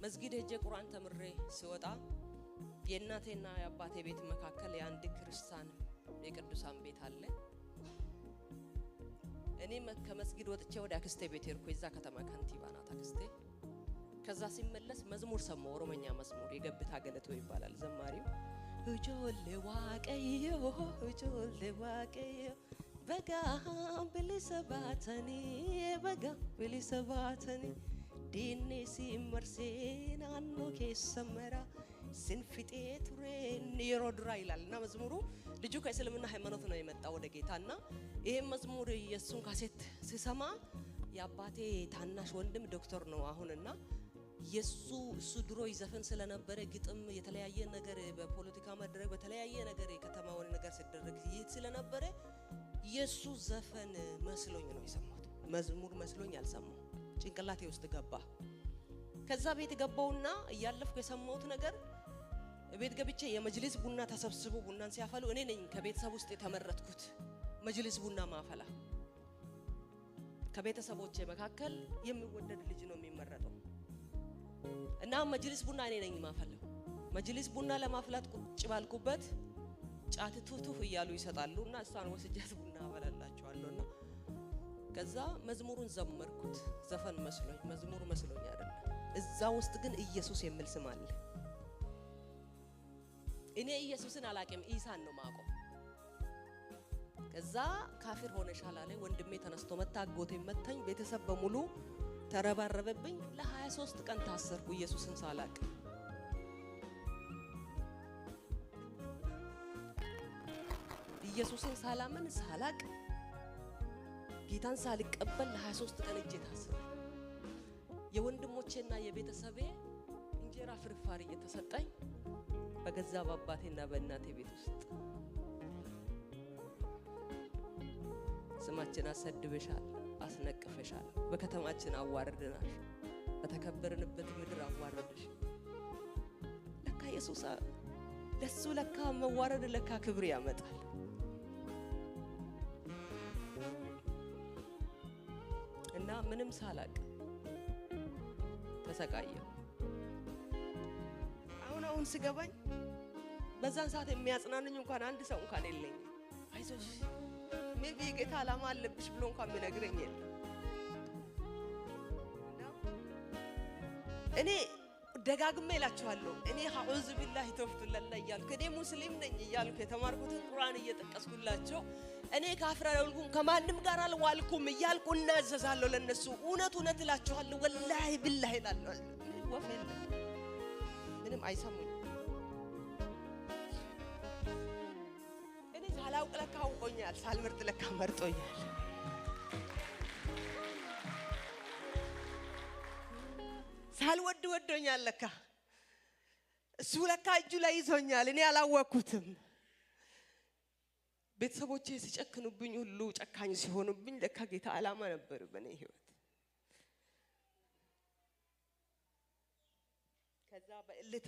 መስጊድ ሄጄ ቁርአን ተምሬ ስወጣ የእናቴና የአባቴ ቤት መካከል የአንድ ክርስቲያን የቅዱሳን ቤት አለ። እኔ ከመስጊድ ወጥቼ ወደ አክስቴ ቤት ሄድኩ። የዛ ከተማ ከንቲባ ናት አክስቴ። ከዛ ሲመለስ መዝሙር ሰማሁ፣ ኦሮመኛ መዝሙር የገብታ ገለቶ ይባላል ዘማሪው። Ijoollee Waaqayyoo, ijoollee Waaqayyoo, baga bilisa baatanii, baga bilisa baatanii, diinni isin marsee naannoo keessa mara isin fixee ture yeroo duraa ይላል። እና መዝሙሩ ልጁ ከእስልምና ሃይማኖት ነው የመጣው ወደ ጌታ። እና ይሄን መዝሙር የእሱን ካሴት ስሰማ የአባቴ ታናሽ ወንድም ዶክተር ነው አሁን፣ እና የሱ እሱ ድሮ ይዘፍን ስለነበረ ግጥም የተለያየ ነገር በፖለቲካ መድረክ በተለያየ ነገር የከተማውን ነገር ሲደረግ ይህ ስለነበረ የሱ ዘፈን መስሎኝ ነው የሰማሁት። መዝሙር መስሎኝ አልሰማሁ፣ ጭንቅላቴ ውስጥ ገባ። ከዛ ቤት ገባውና እያለፍኩ የሰማሁት ነገር ቤት ገብቼ የመጅሊስ ቡና ተሰብስቦ ቡናን ሲያፈሉ እኔ ነኝ ከቤተሰብ ውስጥ የተመረጥኩት መጅሊስ ቡና ማፈላ። ከቤተሰቦቼ መካከል የሚወደድ ልጅ ነው የሚመረጠው። እና መጅሊስ ቡና እኔ ነኝ ማፈላው። መጅሊስ ቡና ለማፍላት ቁጭ ባልኩበት ጫት ቱቱፍ እያሉ ይሰጣሉ እና እሷን ወስጃት ቡና አበላላቸዋለሁ። እና ከዛ መዝሙሩን ዘመርኩት። ዘፈን መስሎኝ፣ መዝሙር መስሎኝ አይደለም። እዛ ውስጥ ግን ኢየሱስ የሚል ስም አለ። እኔ ኢየሱስን አላቅም፣ ኢሳን ነው ማውቀው። ከዛ ካፊር ሆነሻል አለ። ወንድሜ ተነስቶ መታ፣ አጎቴ መታኝ፣ ቤተሰብ በሙሉ ተረባረበብኝ። ለ23 ቀን ታሰርኩ ኢየሱስን ሳላቅ። ኢየሱስን ሳላምን፣ ሳላቅ፣ ጌታን ሳልቀበል ለ23 ቀን እጄ ታስሮ የወንድሞቼና የቤተሰቤ እንጀራ ፍርፋሪ እየተሰጠኝ በገዛ በአባቴና በእናቴ ቤት ውስጥ ስማችን አሰድበሻል፣ አስነቅፈሻል፣ በከተማችን አዋርደናል፣ በተከበርንበት ምድር አዋረደሽ። ለካ ኢየሱስ ለሱ ለካ መዋረድ ለካ ክብር ያመጣል። እና ምንም ሳላቅ ተሰቃየሁ። አሁን አሁን ስገባኝ በዛን ሰዓት የሚያጽናንኝ እንኳን አንድ ሰው እንኳን የለኝም። አይዞሽ maybe የጌታ ዓላማ አለብሽ ብሎ እንኳን የሚነግረኝ የለም። እኔ ደጋግሜ እላችኋለሁ፣ እኔ አዑዙ ቢላሂ ተፍቱለላ እያልኩ፣ እኔ ሙስሊም ነኝ እያልኩ፣ የተማርኩትን ቁርአን እየጠቀስኩላቸው፣ እኔ ካፍር አልሆንኩም ከማንም ጋር አልዋልኩም እያልኩ እናዘዛለሁ ለነሱ። እውነት እውነት እላችኋለሁ፣ ወላሂ ቢላሂ እላለሁ። ወፍ የለም፣ ምንም አይሰሙኝ። እኔ ሳላውቅ ለካ አውቆኛል፣ ሳልመርጥ ለካ መርጦኛል። ሳልወድ ወዶኛል ለካ። እሱ ለካ እጁ ላይ ይዞኛል፣ እኔ አላወቅኩትም። ቤተሰቦቼ ሲጨክኑብኝ ሁሉ ጨካኝ ሲሆኑብኝ ለካ ጌታ ዓላማ ነበር በእኔ ህይወት። ከዛ በእልህ